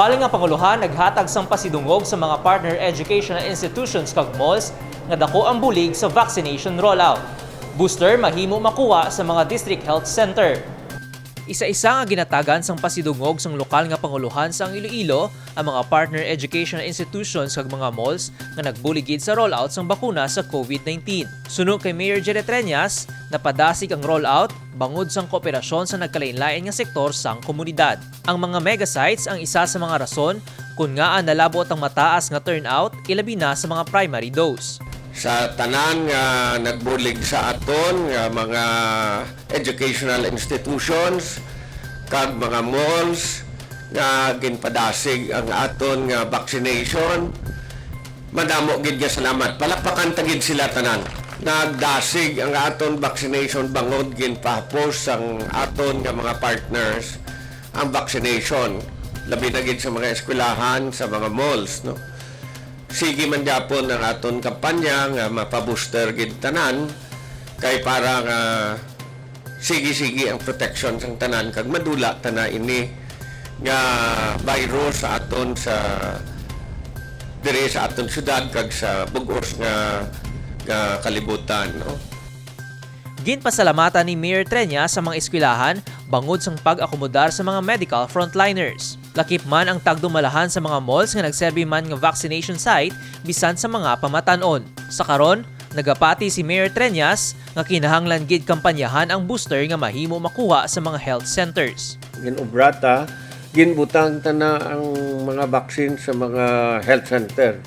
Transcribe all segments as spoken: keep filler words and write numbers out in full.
Ang nga panguluhan naghatag sang pasidungog sa mga partner educational institutions kag malls nga dako ang bulig sa vaccination rollout. Booster mahimo makuha sa mga district health center. Isa-isa nga ginatagan sang pasidungog sang lokal nga panguluhan sa Iloilo ang mga partner educational institutions kag mga malls nga nagbulig gid sa rollout sang bakuna sa COVID nineteen. Suno kay Mayor Jerry Treñas, napadasig ang rollout bangod sang kooperasyon sa nagkalainlain nga sektor sang komunidad. Ang mga mega sites ang isa sa mga rason kon ngaa nalabot ang mataas nga turnout, ilabi na sa mga primary dose. Sa tanan nga nagbulig sa aton nga mga educational institutions kag mga malls nga ginpadasig ang aton nga vaccination, madamo gid nga salamat. Palakpakan ta gid sila tanan. Nagdasig ang aton vaccination bangod ginpahapos sang aton nga mga partners ang vaccination, labi na gid sa mga eskwelahan, sa mga malls, no? Sige man gyapon ang aton kampanya nga mapa-booster gid tanan, kay para nga sige-sige ang protection sang tanan kag madula ta na ini nga virus sa aton, sa diri sa aton syudad kag sa bug-os nga, nga kalibutan, no? Ginpasalamatan ni Mayor Treñas sa mga eskwelahan bangod sang pag-akomodar sa mga medical frontliners. Lakip man ang tagdumalahan sa mga malls nga nagserbi man nga vaccination site bisan sa mga pamatan-on. Sa karon, nagapati si Mayor Treñas nga kinahanglan gid kampanyahan ang booster nga mahimo makuha sa mga health centers. Ginobra ta, ginbutang ta na ang mga vaccine sa mga health center.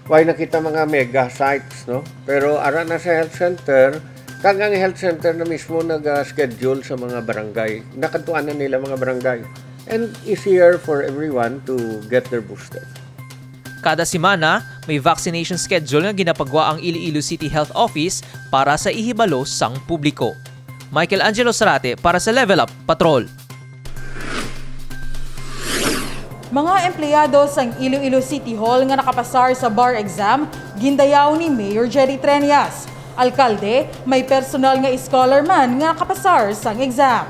Way na kita mga mega sites, no? Pero ara na sa health center, kag ang health center na mismo naga-schedule sa mga barangay. Nakadtuan na nila mga barangay. And easier for everyone to get their booster. Kada semana, may vaccination schedule nga ginapagwa ang Iloilo City Health Office para sa ihibalo sang publiko. Michael Angelo Sarate para sa Level Up Patrol. Mga empleyado sang Iloilo City Hall nga nakapasar sa bar exam, gindayaw ni Mayor Jerry Treñas. Alkalde, may personal nga scholar man nga nakapasar sang exam.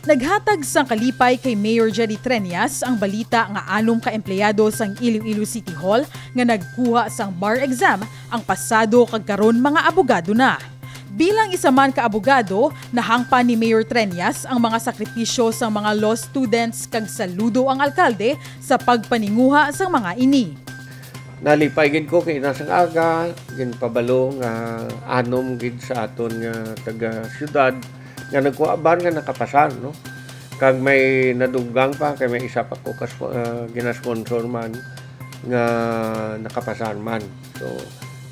Naghatag sang kalipay kay Mayor Jerry Treñas ang balita nga anom ka empleyado sang Iloilo City Hall nga nagkuha sang bar exam ang pasado kag karon mga abogado na. Bilang isa man ka abogado, nahangpan ni Mayor Treñas ang mga sakripisyo sang mga law students kag saludo ang alkalde sa pagpaninguha sang mga ini. Nalipay gid ko kay ina sang aga, ginpabalo nga anom gid sa aton nga taga-siyudad nga nagkuha bar nga nakapasar, no? Kag may nadugang pa, kay may isa pa ko kas-, ah, ginasponsor man nga nakapasar man. So,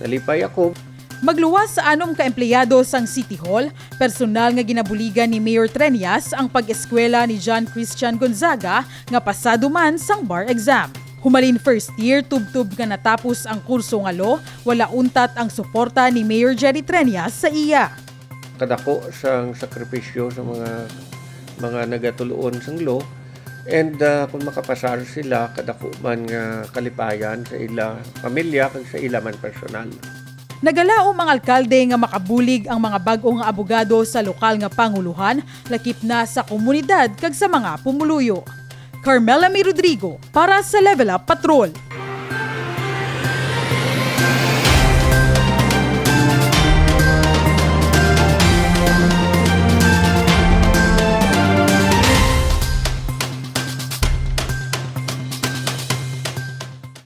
nalipay ako. Magluwas sa anom ka empleyado sang City Hall, personal nga ginabuligan ni Mayor Treñas ang pag-eskwela ni John Christian Gonzaga nga pasado man sang bar exam. Humalin first year, tubtob nga natapos ang kurso nga law, wala untat ang suporta ni Mayor Jerry Treñas sa iya. Kadako sang sakripisyo sa mga, mga nagatuloon sang law, and, ah, kung makapasar sila, kadako man nga kalipayan sa ila pamilya kag sa ila man personal. Nagalaom ang alkalde nga makabulig ang mga bag-o nga abogado sa lokal nga panguluhan, lakip na sa komunidad kag sa mga pumuluyo. Carmela May Rodrigo para sa Level Up Patrol.